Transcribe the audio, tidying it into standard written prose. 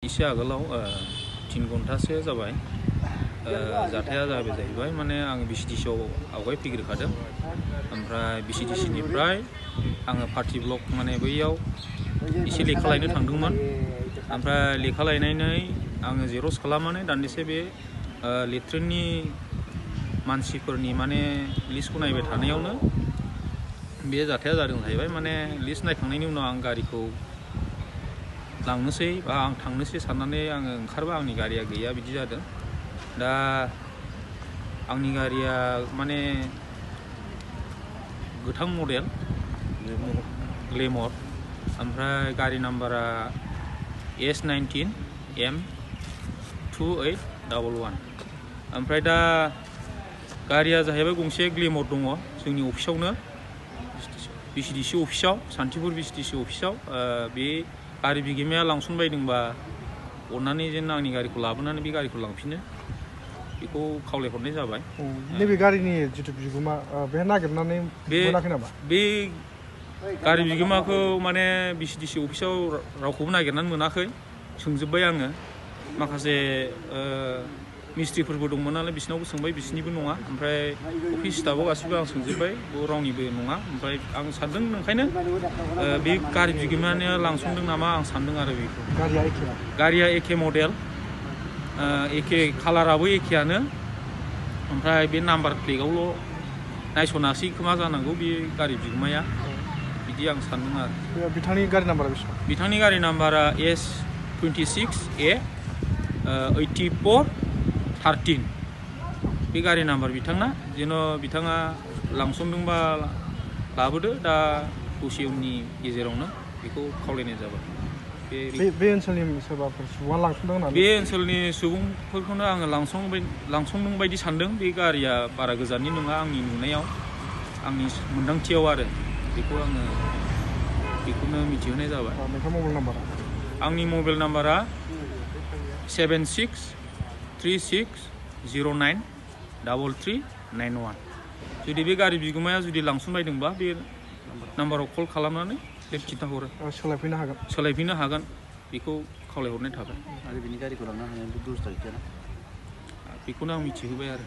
एसे आगोलाव 3 घन्टासो जाबाय जाथाया जाहैबाय माने आं VCDC आव आवगाय फैग्रोखादों ओमफ्राय VCDC निफ्राय आङो पार्टी ब्लक माने बैयाव एसे लेखा लायनो थांदोंमोन ओमफ्राय लेखा लायनानै आङो जेरक्स खालामनानै दान्दिसे बे लेट्रिननि मानसिफोरनि माने लिस्टखौ नायबाय थानायावनो बे जाथाया जादों जाहैबाय माने लिस्ट नायखांनायनि उनाव आं गारिखौ लांनोसै बा आं थांनोसै साननानै आङो ओंखारबा आंनि गारिया गैया बिदि जादों दा आंनि गारिया माने गोथां मडेल ग्लेमर ओमफ्राय गारि नाम्बारा S19M2811 ओमफ्राय दा गारिया जाहैबाय गंसे ग्लेमर दङ जोंनि अफिसावनो VCDC अफिसाव सान्तिपुर VCDC अफिसाव बे गारि बिगोमाया लांसनबायदोंबा अननानै जेन आंनि गारिखौ लाबोनानै बे गारिखौ लांफिनो बेखौ खावलायहरनाय जाबाय नैबे गारिनि जिथु बिगोमा बे नागिरनानै मोनाखै नामा बे गारि बिगोमाखौ माने VCDC अफिसाव रावखौबो नागिरनानै मोनाखै सोंजोबबाय आङो माखासे मिस्ट्रिफोरबो दंमोन नालाय बिसिनावबो सोंबाय बिसिनिबो नङा ओमफ्राय अफिस स्टाफआव गासिबो आं सोंजोबबाय रावनिबो नङा ओमफ्राय आं सानदों ओंखायनो बे गारि बिगोमाया लांसनदों नामा आं सानदों आरो बेखौ गारिया एखे मडेल एखे कालाराबो एखेयानो ओमफ्राय बे नाम्बार प्लेटआवल' नायसनासै खोमा जानांगौ बे गारि बिगोमाया बिदि आं सानदों आरो बिथांनि गारि नाम्बारा बेसेबां बिथांनि गारि नाम्बारा S26A8413 बे गारि नाम्बार बिथांना जेन' बिथाङा लांसनदोंबा लाबोदो दा दसे उननि गेजेरावनो बेखौ खावलायनाय जाबाय बे ओनसोलनि सोरबाफोर सुबुङा लांसनदों होननानै बे ओनसोलनि सुबुंफोरखौनो आङो लांसनदों बायदि सानदों बे गारिया बारा गोजाननि नङा आंनि नुनायाव आंनि मोन्दांथियाव आरो बेखौनो मिथिहोनाय जाबाय नोंथां मबाइल नाम्बारा आंनि मबाइल नाम्बारा 7636093391 जुदि बे गारि बिगोमाया जुदि लांसनबायदोंबा बे नाम्बाराव कल खालामनानै खिन्थाहरो सोलायफैनो हागोन बेखौ खावलायहरनाय थाबाय आरो बिनि गारिखौ लांनो हानायनि बेबस्था गैया बेखौनो आं मिथिहोबाय आरो